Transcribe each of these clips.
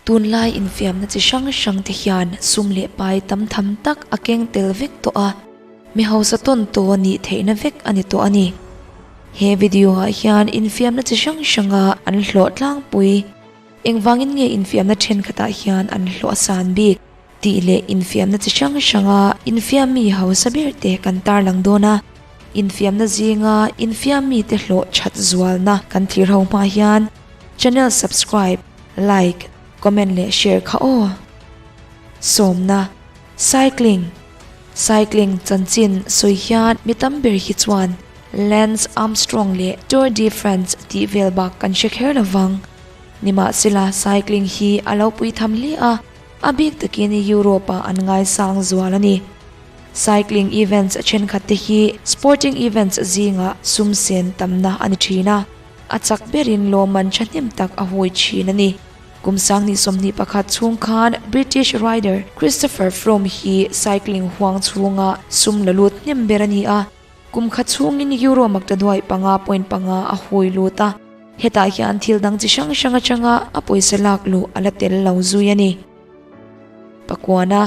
Tunlai infiamna chi hrang hrang te hian sum leh pai tam tham tak a keng tel vek tawh a, mi hausa tawn taw nih theihna vek a ni tawh a ni. He video ah hian infiamna chi hrang hranga an hlawh tlangpui. Engvangin nge infiamna thenkhatah hian an hlawh a san bik tih leh infiamna chi hrang hranga infiam mi hausa ber te kan tarlang dawn a. Infiamna zinga infiam mite hlawh that zualna kan thlir ho hma hian channel subscribe, like, comment leh share kha aw. Sawmna, Cycling, Cycling chanchin sawi hian mi tam ber hi chuan Lance Armstrong leh Tour de France tih vel bak kan hre kher lo vang. Nimahsela cycling hi a lo pui tham hle a, a bik takin Europe-ah an ngaisang zual a ni. Cycling events thenkhat te hi sporting events zingah sum sen tamna a ni thin a, a chak berin lawmman thahnem tak a hawi thin a ni. Kum 2021 chhung khan British rider Christopher Froome hi cycling huang chhunga sum la lut hnem ber a ni a, kum khat chhungin Euro maktaduai panga point panga a hawi lut a, hetah hian thil dang chi hrang hrang atanga a pawisa lak luh a la tel lo zui a ni. Pakuana,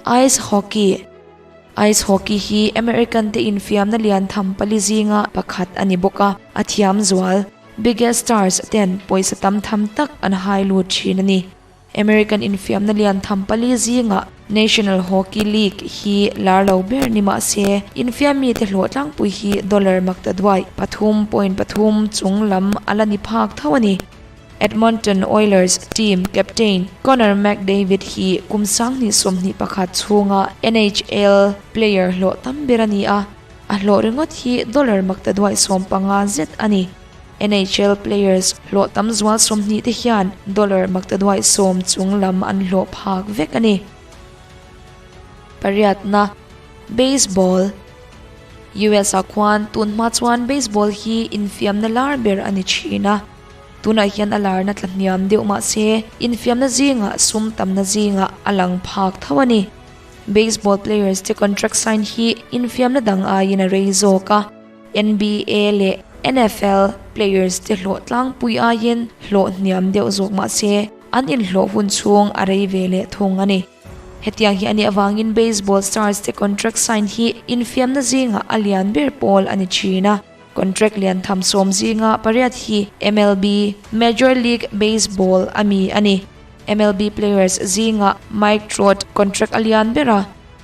Ice Hockey Ice Hockey hi American te infiamna lian tham pali zinga pakhat a ni bawk a, a thiam zual. Biggest Stars ten pawisa tam tham tak an hai lut thin a ni. American infiamna lian tham pali zingah National Hockey League hi lar lo ber ni mah se, infiam mite hlawh tlangpui hi dollar maktaduai 3.3 chung lam a la ni phak tho a ni. Edmonton Oilers team captain Connor McDavid hi kum 2021 chhunga NHL player hlawh tam ber a ni a. A hlawh ringawt hi dollar maktaduai 15 zet a ni. NHL players hlawh tam zual 20 te hian dollar maktaduai 10 chung lam an hlawh phak vek a ni. Pariatna, Baseball, US ah khuan tun hma chuan baseball hi infiamna lar ber a ni thin a. Tunah hian a larna tla hniam deuh mah se infiamna zingah sum tamna zingah a lang phak tho a ni. Baseball players te contract sign hi infiamna dang aiin a rei zawk a, NBA leh NFL players te hlawh tlangpui aiin hlawh hniam deuh zawk mah se an inhlawh hun chhung a rei ve leh thung a ni. Hetiang hi a nih avangin baseball stars te contract sign hi infiamna zingah a lian ber pawl a ni thin a. Contract lian tham 10 zinga 8 hi MLB, Major League Baseball, a mi a ni. MLB players zinga Mike Trout contract a lian ber a,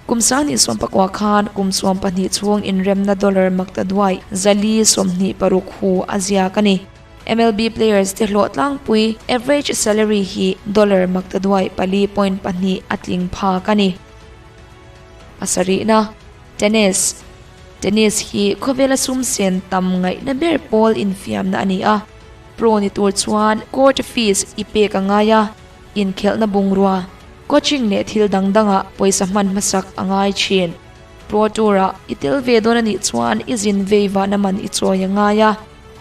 kum 2019 khan kum 12 chhung inremna dollar maktaduai 426 hu a ziak a ni. MLB players te hlawh tlangpui average salary hi dollar maktaduai 4.2 a tling phak a ni. Pasarihna, Tennis. Tennis hi khawvela sum sen tam ngaihna ber pawl infiamna a ni a. Pro ni tur chuan court fees i pek a ngai a, inkhelhna bungrua, coaching leh thil dang dangah pawisa hman hmasak a ngai thin. Pro tour-ah i tel ve dawn a nih chuan i zin vei vahna man i chawi a ngai a,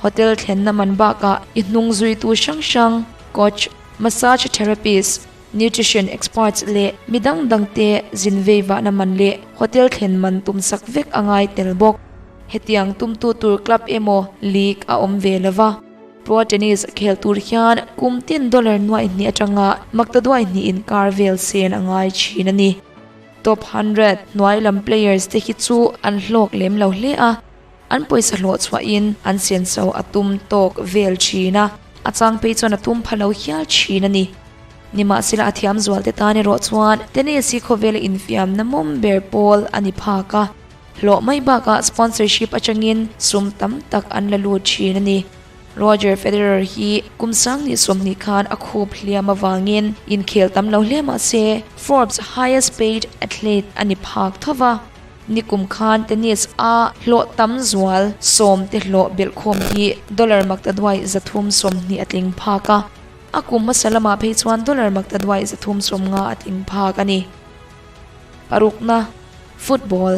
hotel thlenna man bakah i hnung zuitu hrang hrang, coach, massage therapist, nutrition experts leh mi dang dang te zin vei vahna man leh hotel thlen man tumsak vek a ngai tel bawk. Hetiang tumtu tur club emaw league a awm ve lo va. Pro tennis khel tur hian kum tin dollar nuai hnih atanga maktaduai hnih inkar vel sen a ngai thin a ni. Top 100 hnuai lam players te hi chu an hlawk lem lo hle a, an pawisa hlawh chhuahin an senso a tum tawk vel thin a, a chang phei chuan a tum pha lo hial thin a ni. Nimahsela a thiam zual te tan erawh chuan tennis hi khawvela infiamna mawm ber pawl a ni phak a. Hlawh mai bakah sponsorship atangin sum tam tak an la lut thin a ni. Roger Federer hi kum 2020 khan a khup hliam avangin inkhel tam lo hle mah se Forbes highest paid athlete a ni phak tho va. Nikum khan tennis a hlawh tam zual 10 te hlawh belhkhawm hi dollar maktaduai 320 a tling phak a. A kum hmasa lamah phei chuan dollar maktaduai 350 a tling phak a ni. Parukna, Football.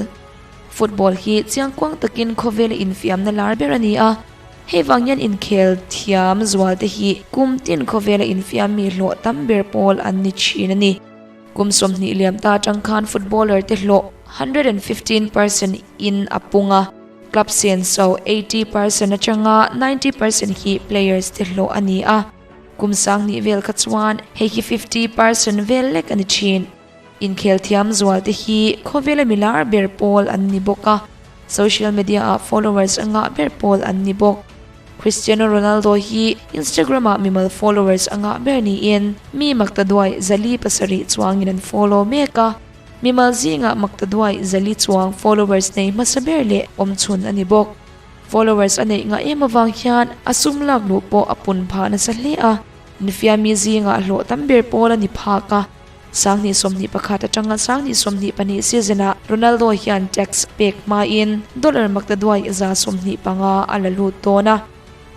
Football hi chiangkuang takin khawvela infiamna lar ber a ni a. Hei vang hian inkhel thiam zual te hi kum tin khawvela infiam mi hlawh tam ber pawl an ni thin a ni. Kum 20 liam ta atang khan footballer te hlawh 115% in a pung a. Club sen so 80% atanga 90% hi players te hlawh a ni a. Kum 2000 vel kha chuan hei hi 50 percent vel lek a ni thin. Inkhel thiam zual te hi khawvela mi lar ber pawl an ni bawk a, social media ah followers a ngah ber pawl an ni bawk. Cristiano Ronaldo hi Instagram ah mimal followers a ngah ber niin mi maktaduai 407 chuangin an follow mek a, mimal zingah maktaduai 400 chuang followers nei hmasa ber leh awmchhun a ni bawk. Followers a neih ngah em avang hian a sum lak luh pawh a pun phah nasa hle a, infiammi zingah hlawh tam ber pawl a ni phak a. 2021 atanga 2022 season-ah Ronaldo hian tax pek hmain dollar maktaduai 25 a la lut dawn a.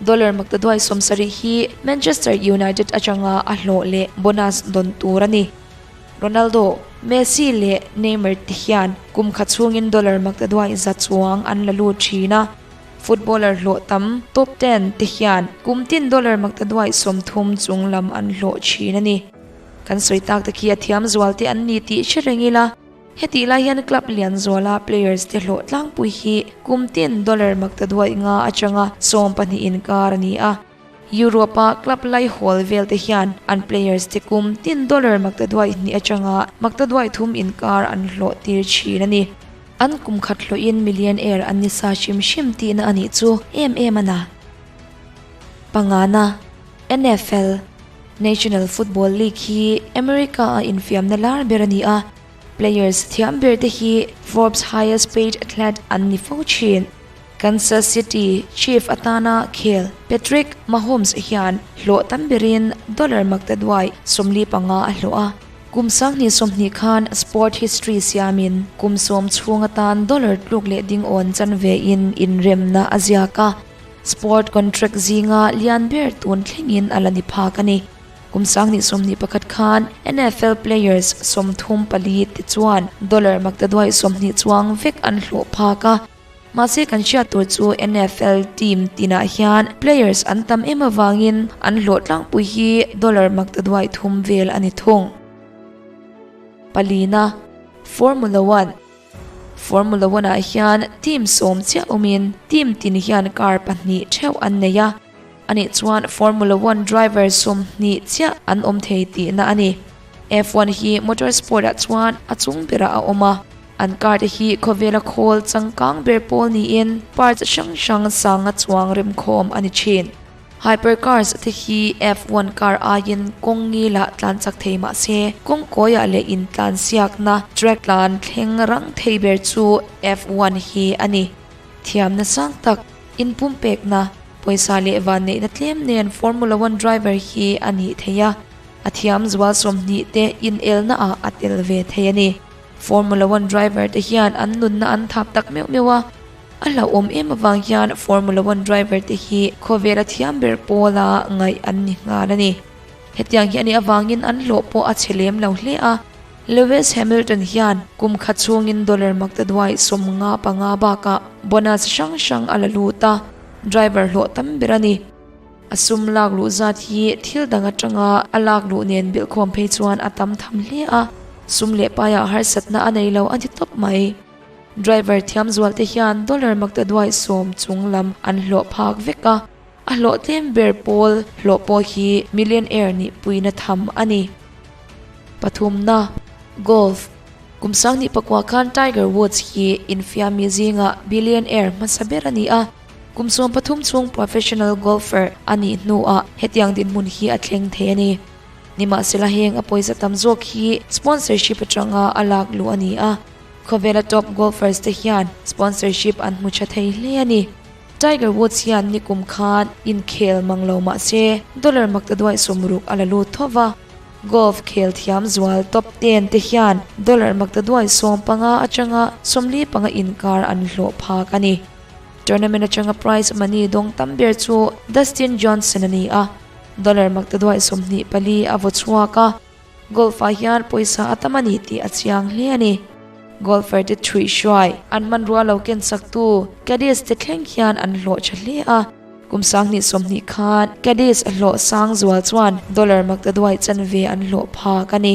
Dollar maktaduai 70 hi Manchester United atanga a hlawh leh bonus dawn tur a ni. Ronaldo, Messi leh Neymar te hian kum khat chhungin dollar maktaduai 100 chuang an la lut thin a. Footballer hlawh tam top ten te hian kum tin dollar maktaduai 30 chung lam an hlawh thin a ni. Kan sawi tak te khi a thiam zual te an ni tih hre reng ila, hetih lai hian club lian zuala players te hlawh tlangpui hi kum tin dollar maktaduai nga atanga 12 inkar a ni a. Europe-a club laihawl vel te hian an players te kum tin dollar maktaduai hnih atanga maktaduai thum inkar an hlawh tir thin a ni. An kum khat hlawhin millionaire an ni sa hrim hrim tihna a nih chu em em a na. Pangana, NFL, National Football League hi America-a infiamna lar ber a ni a, players thiam ber te hi Forbes Highest Paid Athlete an ni fo thin. Kansas City Chief atana khel Patrick Mahomes hian hlawh tam berin dollar maktaduai 45 a hlawh a. Kum 2020 khan sport history siamin kum 10 chhung atan dollar tluk leh ding awn chanve in inremna a ziak a. Sport contract zinga lian ber tun thlengin a la ni phak a ni. Kum 2021 khan NFL players 34 te chuan dollar maktaduai 20 chuang vek an hlawh phak a. Mahse kan hriat tur chu NFL team tinah hian players an tam em avangin an hlawh tlangpui hi dollar maktaduai thum vel a ni thung. Palina, Formula 1. Formula 1 ah hian team 10 chiah awmin team tin hian car pahnih theuh an nei a. Anih chuan Formula 1 driver 20 chiah an awm thei tihna a ni. F1 hi motorsport ah chuan a chung berah a awm a. An car te hi khawvela khawl changkang ber pawl niin parts hrang hrang sanga chuang remkhawm a ni thin. Hypercars te hi F1 car aiin kawng ngilah tlan chak thei mah se kawng kawiah leh intlan siakna track tlan thleng rang thei ber chu F1 hi a ni. Thiamna sang tak, inpumpekna, pawisa leh vanneihna tlem nen Formula 1 driver hi a nih thei a, a thiam zual 20 te inelna ah a tel ve thei a ni. Formula 1 driver te hian an nunna an thap tak meuh meuh a, a hlauhawm em avang hian Formula 1 driver te hi khawvela thiam ber pawla ngaih an ni nghal a ni. Hetiang hi a nih avangin an hlawh pawh a chhe lem lo hle a. Lewis Hamilton hian kum khat chhungin dollar maktaduai 55 bakah bonus hrang hrang a la lut a, driver hlawh tam ber a ni. A sum lak luh zat hi thil dang atanga a lak luh nen bilhkhawm phei chuan a tam tham hle a, sum leh paiah harsatna a nei lo a ni tawp mai. Driver thiam zual te hian dollar maktaduai 10 chung lam an hlawh phak vek a, a hlawh tlem ber pawl hlawh pawh hi millionaire nih puina tham a ni. Pathumna, Golf. Kum 2009 khan Tiger Woods hi infiammi zinga billionaire hmasa ber a ni a. Kum 13 chhung professional golfer a nih hnuah hetiang dinhmun hi a thleng thei a ni. Nimahsela heng a pawisa tam zawk hi sponsorship atanga a lak luh a ni a. Khawvela top golfers te hian sponsorship an hmu tha thei hle a ni. Tiger Woods hian nikum khan inkhel mang lo mah se dollar maktaduai 60 a la lut thova. Golf khel thiam zual top 10 te hian dollar maktaduai 15 atanga 45 inkar an hlawh phak a ni. Tournament atanga prize money dawng tam ber chu Dustin Johnson a ni a, dollar maktaduai 24 a vaw chhuak a. Golf ah hian pawisa a tam a ni tih a chiang hle a ni. Golfer te thuih hruai an hmanrua lo ken saktu caddies te thleng hian an hlawh tha hle a. Kum 2020 khan caddies a hlawh sang zual chuan dollar maktaduai chanve an hlawh phak a ni.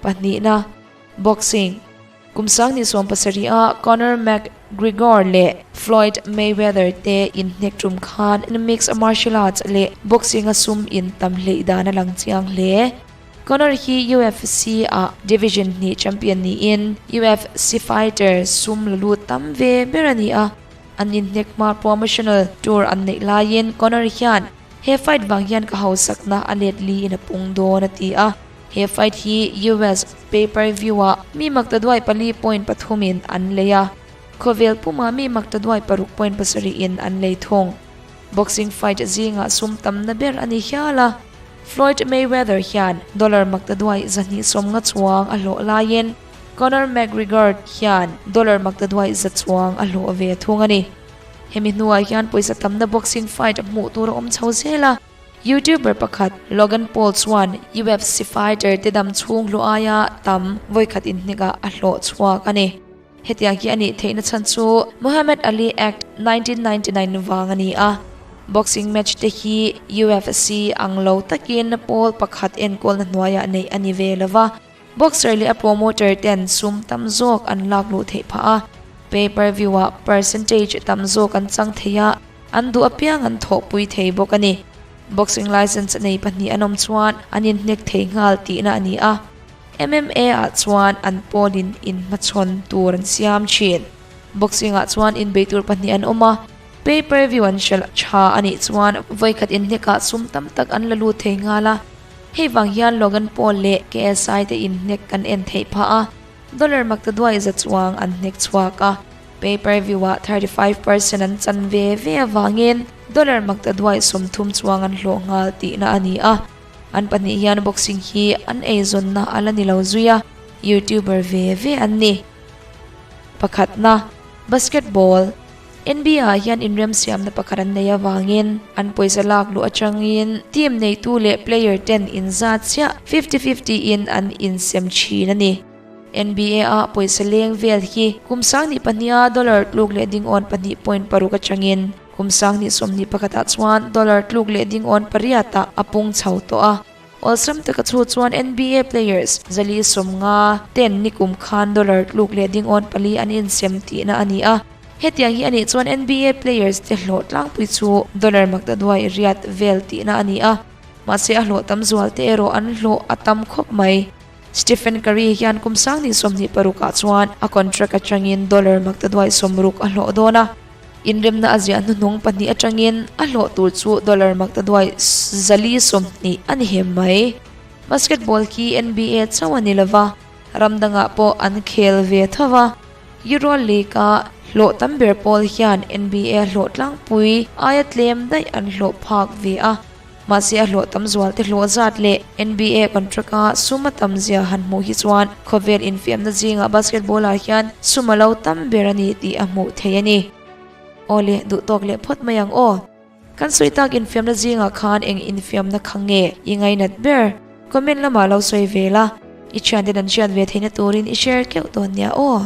Pahnihna, Boxing. Kum 2017 a Conor McGregor leh Floyd Mayweather te inhnek tum khan mixed martial arts leh boxing a sum in tam hleih dan a lang chiang hle. Conor hi UFC ah division hnih champion niin UFC fighter sum la lut tam ve ber a ni a. An inhnek hma promotional tour an neih laiin Conor hian he fight vang hian ka hausakna a let li in a pung dawn a ti a. He fight hi US pay-per-view ah mi maktaduai 4.3 in an lei a, khawvel pumah mi maktaduai 6.7 in an lei thung. Boxing fight zingah sum tamna ber a ni hial a, Floyd Mayweather hian dollar maktaduai 250 chuang a hlawh laiin Conor McGregor hian dollar maktaduai 100 chuang a hlawh ve thung a ni. Hemi hnuah hian pawisa tamna boxing fight hmuh tur a awm chho zel a. YouTuber pakhat Logan Paul chuan UFC fighter te dam chhung hlu aia tam vawikhat inhnek ah a hlawh chhuak a ni. Hetiang hi a nih theihna chhan chu Muhammad Ali Act 1999 vang a ni a. Boxing match te hi UFC ang lo takin pawl pakhat enkawlna hnuaiah neih a ni ve lova. Boxer leh a promoter ten sum tam zawk an lak luh theih phah a, pay per view ah percentage tam zawk an chang thei a, an duh apiang an thawhpui thei bawk a ni. Boxing license nei pahnih an awm chuan an inhnek thei nghal tihna a ni a, MMA ah chuan an pawlin inhmachhawn tur an siam thin. Boxing ah chuan inbei tur pahnih an awm a, pay per view an hrelh tha a nih chuan vawikhat inhnek ah sum tam tak an la lut thei nghal a. Hei vang hian Logan Paul leh KSI te inhnek kan en theih phah a, dollar maktaduai za chuang an hnek chhuak a, pay per view ah 35% an chan ve ve avangin dollar maktaduai 30 chuang an hlawh nghal tihna a ni a. An pahnih hian boxing hi an eizawnna a la ni lo zui a, YouTuber ve ve an ni. Pakhatna, Basketball. NBA ah hian inremsiamna pakhat an nei avangin an pawisa lak luh atangin team neitu leh player ten inzat chiah fifty fifty in an insem thin a ni. NBA ah pawisa leng vel hi kum 2002 a dollar tluk leh dingawn 2.6 atangin kum 2021 ah chuan dollar tluk leh dingawn pariat ah a pung chho tawh a. Awlsam taka chu chuan NBA players 450 ten nikum khan dollar tluk leh dingawn pali an insem tihna a ni a. Hetiang hi a nih chuan NBA players te hlawh tlangpui chu dollar maktaduai riat vel tihna a ni a. Mahse a hlawh tam zual te erawh an hlawh a tam khawp mai. Stephen Curry hian kum 2026 ah chuan a contract atangin dollar maktaduai 60 a hlawh dawn a. Inremna a ziah hnuhnung pahnih atangin a hlawh tur chu dollar maktaduai 420 a ni hem mai. Basketball khi NBA chauh a ni lova, ram dangah pawh an khel ve tho va. Euro League a hlawh tam ber pawl hian NBA hlawh tlangpui aia tlem daih an hlawh phak ve a. Mahse a hlawh tam zual te hlawh zat leh NBA contract a sum a tam zia han hmuh hi chuan khawvel infiamna zingah basketball ah hian sum a lo tam ber a ni tih a hmuh theih a ni. Awle, duh tawk leh phawt mai ang aw. Kan sawi tak infiamna zingah khan eng infiamna kha nge i ngainat ber? Comment lamah lo sawi ve la, i thianten an hriat ve theihna turin i share keuh dawn nia aw.